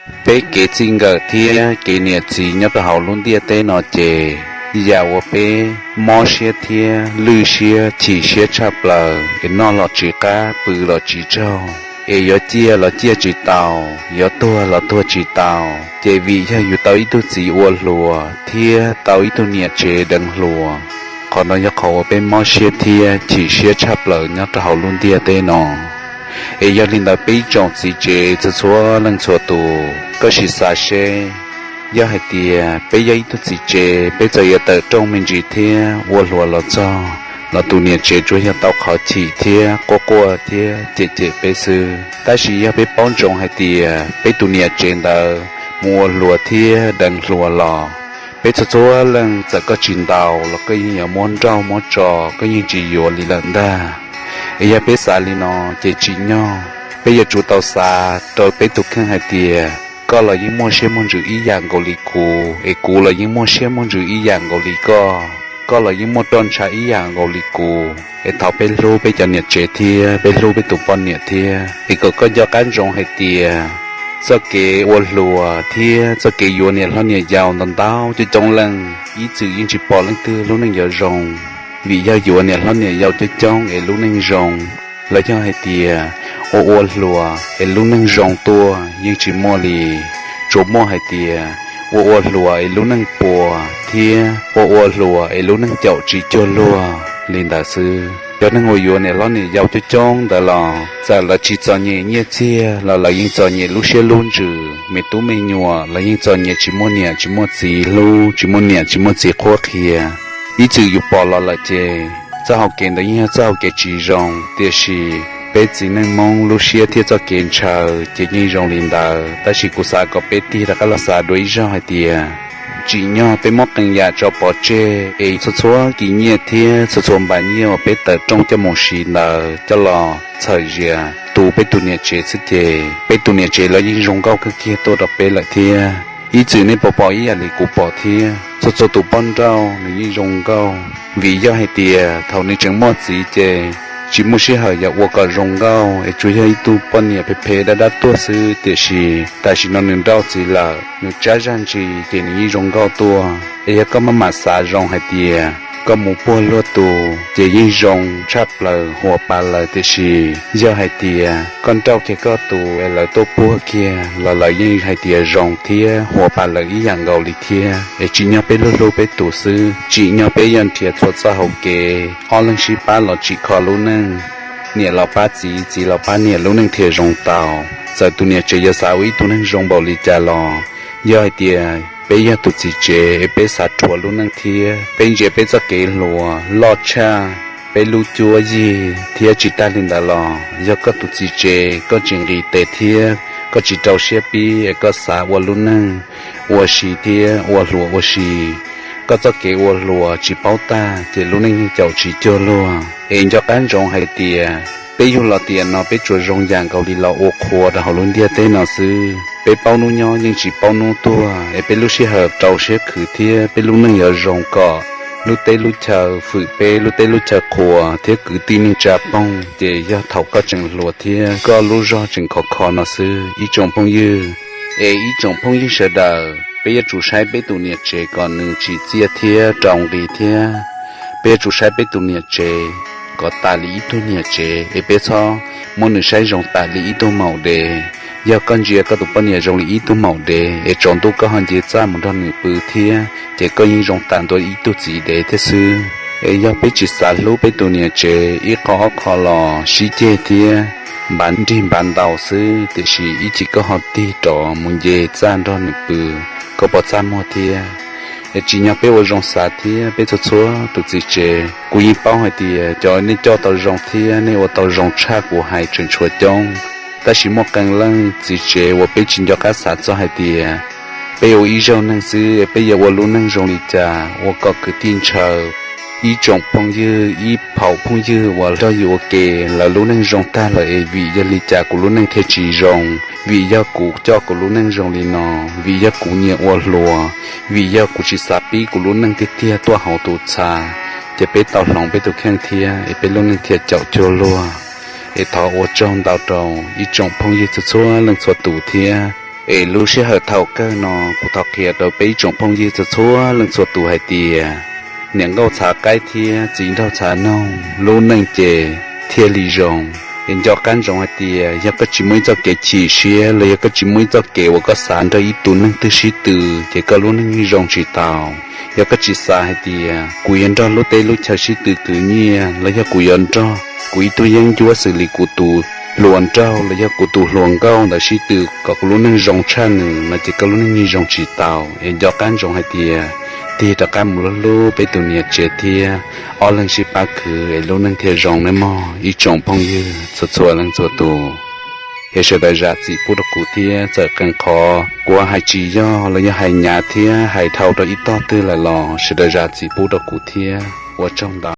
Peb kev txij nkawm thiab kev niam txiv nyob rau hauv lub ntiaj teb no ces yam uas peb mob siab thiab lwj siab chim siab tshaj plaws es noj los tsis qab pw los tsis tsaug, es yuav ciaj los ciaj tsis tau, yuav tuag los tuag tsis tau, ces vim yog yus tau ib tug txiv ua hluas thiab tau ib tug niam tsev deev hluas. Qhov no yog qhov uas peb mob siab thiab chim siab tshaj plaws nyob rau hauv lub ntiaj teb no. Es yog li ntawd peb ib tsoom txiv tsev txhua txhua leej txhua tus, koj sim xav seb, yog hais tias peb yog ib tug txiv tsev, peb txawm yuav tawm rooj me ntsis thiab ua hluas los txog los tus niam tsev tsuas yog tau qhov chim thiab quaj quaj thiab cem cem peb xwb. Tab sis yog peb paub ntsoov hais tias peb tus niam tsev ntawd mus ua hluas thiab deev hluas los, peb txhua txhua leej txawm koj tsis ntaus los koj yeej yuav muab nrauj muab tso, koj yeej tsis yuav li lawm ntag. Es yog peb xav li no ces tsim nyog peb yuav tsum tau xav rau peb tus kheej hais tias koj los yeej muaj siab muaj ntsws ib yam nkaus li kuv, es kuv los yeej muaj siab muaj ntsws ib yam nkaus li koj, koj los yeej muaj roj ntsha ib yam nkaus li kuv. Es thov peb hlub peb cov niam tsev thiab peb hlub peb tus poj niam thiab, es kom koj nco qab ntsoov hais tias txoj kev ua hluas thiab txoj kev yuav niam hlob niam yau ntau ntau coob coob leej ib txwm yeej tsis pom leej twg lub neej yuav zoo. Vim yog yuav niam hlob niam yau coob coob es lub neej zoo, los yog hais tias ua ua hluas es lub neej zoo tuaj yeej tsis muaj li. Tsuas muaj hais tias ua ua hluas es lub neej puas thiab ua ua hluas es lub neej caum tsis cuag luag li ntawd xwb. Cov neeg uas yuav niam hlob niam yau coob coob ntawd los txawm lawv tsis txom nyem nyiaj txiag los lawv yeej txom nyem lub siab lub ntsws, me tub me nyuam los yeej txom nyem tsis muaj niam tsis muaj txiv hlub, tsis muaj niam tsis muaj txiv qhuab qhia. Ib txwm yus pom los lawm ces txoj hau kev ntawd yeej yog txoj hau kev tsis zoo, tiam sis peb txiv neej Hmoob lub siab thiab txoj kev ntshaw ces yeej zoo li ntawd. Tab sis kuv xav kom peb tig rov qab los xav dua ib zaug hais tias tsim nyog peb muab qee yam tso pov tseg es txhua txhua kis nyiaj thiab txhua txhua npav nyiaj uas peb tawm rooj coj mus siv ntawd coj los txhawm zias tu peb tus niam tsev xwb ces peb tus niam tsev los yeej zoo nkauj kawg kiag tuaj rau peb lawm thiab. Ib txwm nej puas pom ib yam li kuv pom thiab, txhua txhua tus poj nrauj nws yeej zoo nkauj, vim yog hais tias thaum nws tseem muaj txiv ces tsis muaj sij hawm yuav ua kom zoo nkauj es tsuas yog ib tug poj niam phem phem dab dab tuag xwb, tiam sis tam sim no nws nrauj txiv lawm nws tsab zaj ntsis ces nws yeej zoo nkauj tuaj. Es yog koj maj mam xav zoo hais tias koj mus puag luag tus ces yeej zoo tshaj plaws huas pas lawm, tiam sis yog hais tias koj nrauj kiag koj tus es lawv tuaj puag kiag los lawv yeej hais tias zoo thiab huas pas lawm ib yam nkaus li thiab. Es tsim nyog peb hlub hlub peb tus xwb, tsim nyog peb yuav nrhiav txhua txoj hau kev ob leeg sib pab los tsim kho lub neej, niam los pab txiv, txiv los pab niam lub neej thiaj zoo tau. Txawm tus niam tsev yuav xav ua ib tug neeg zoo npaum li cas los yog hais tias peb yog tus txiv tsev es peb xav rhuav lub neej thiab peb ntsia peb txoj kev hluas loj tshaj peb lub cuab yig thiab tsis tag li ntawd los yog koj tus txiv tsev koj tsis nqis tes thiab koj tsis rau siab pib es koj xav ua lub neej ua si thiab ua hluas ua si, koj txoj kev ua hluas tsis paub tag ces lub neej yeej caum tsis cuag luag. Es nco qab ntsoov hais tias peb yug los tiam no peb tsuas zoo yam nkaus li los ua qhua rau hauv lub ntiaj teb no xwb. Peb paub hnub nyob yeej tsis paub hnub tuag, es peb lub sij hawm rau siab khwv thiab peb lub neej yuav zoo kom lub teb lub chaw fwm peb lub teb lub chaw qhuas thiab kwv tij neej tsa phooj, ces yog thaum koj tseem hluas thiab koj lub zog tseem khov kho no xwb ib tsoom phooj ywg. Es ib tsoom phooj ywg sawv daws, peb yuav tsum saib peb tus niam tsev kom nws tsim txiaj thiab rau nqi thiab peb yuav tsum saib peb tus niam tsev kom tas li ib tug niam tsev, es peb txhob muab nws saib zoo tas li ib tug maum dev. Yog koj ntsia koj tus poj niam zoo li ib tug maum dev es tsaus ntuj koj ho nce txaj mus nrog nws pw thiab, ces koj yeej zoo tas ntua ib tug txiv dev thiab xwb. Es yog peb tsis xav hlub peb tus niam tsev, ib qho ob qho los sib ceg thiab npav nrig npav ntaus xwb, tiam sis ib chim koj ho tig rov mus nce txaj nrog nws pw, koj puas txaj muag thiab? Es tsim nyog peb ua zoo xav thiab peb txhua txhua tus txiv tsev. Kuv yeej paub hais tias cov nej coj tau zoo thiab nej ua tau zoo tshaj kuv hais tseem tshuav coob, tab sis muaj qee leej txiv tsev uas peb tsis nco qab xav txog hais tias peb ua ib zaug neeg xwb, peb yuav ua lub neej zoo li cas ua kom kwv tij ntshaw. Ib tsoom phooj ywg, ib phaum phooj ywg uas nrog yus ua ke, lawv lub neej zoo tag lawm es vim yog li cas kuv lub neej thiaj tsis zoo? Vim yog kuv coj kuv lub neej zoo li no, vim yog kuv nyiam ua hluas, vim yog kuv tsis xav pib kuv lub neej tiag tiag tuaj hauv tus txha, ces peb tau hloov peb tus kheej thiab es peb lub neej thiaj caum cuag luag. Es thov ua tsaug ntau rau ib tsoom phooj ywg txhua txhua leej txhua tus thiab. Es lub sij hawm thaum kawg no kuv thov qhia rau peb ib tsoom phooj ywg txhua txhua leej txhua tus hais tias, niam nkauj txhav qaib thiab txiv nraug txhav noog, lub neej ces thiaj li zoo. Es nco qab ntsoov hais tias yog koj tsis muaj ib txoj kev chim siab los yog koj tsis muaj ib txoj kev uas koj xav nrog ib tug neeg twg sib tw, ces koj lub neej yeej zoo tsis tau. Yog koj tsis xav hais tias kuv yuav nrog lub teb lub chaw sib tw khwv nyiaj, los yog kuv yuav nrog kuv ib tug yeeb ncuab xws li kuv tus hluas nraug los yog kuv tus hluas nkauj ntawd sib tw kom kuv lub neej zoo tshaj nws no ces koj lub neej yeej zoo tsis tau. Es nco qab ntsoov hais tias tig rov qab mus hlub hlub peb tus niam tsev thiab ob leeg sib pab khwv es lub neej thiaj zoo nawb mog ib tsoom phooj ywg txhua txhua leej txhua tus. Es sawv daws zam txim pub rau kuv thiab, txawm qee qhov kuv hais tsis yog los yog hais hnyav thiab hais dhau rau ib tog twg lawm los sawv daws zam txim pub rau kuv thiab, ua tsaug ntau.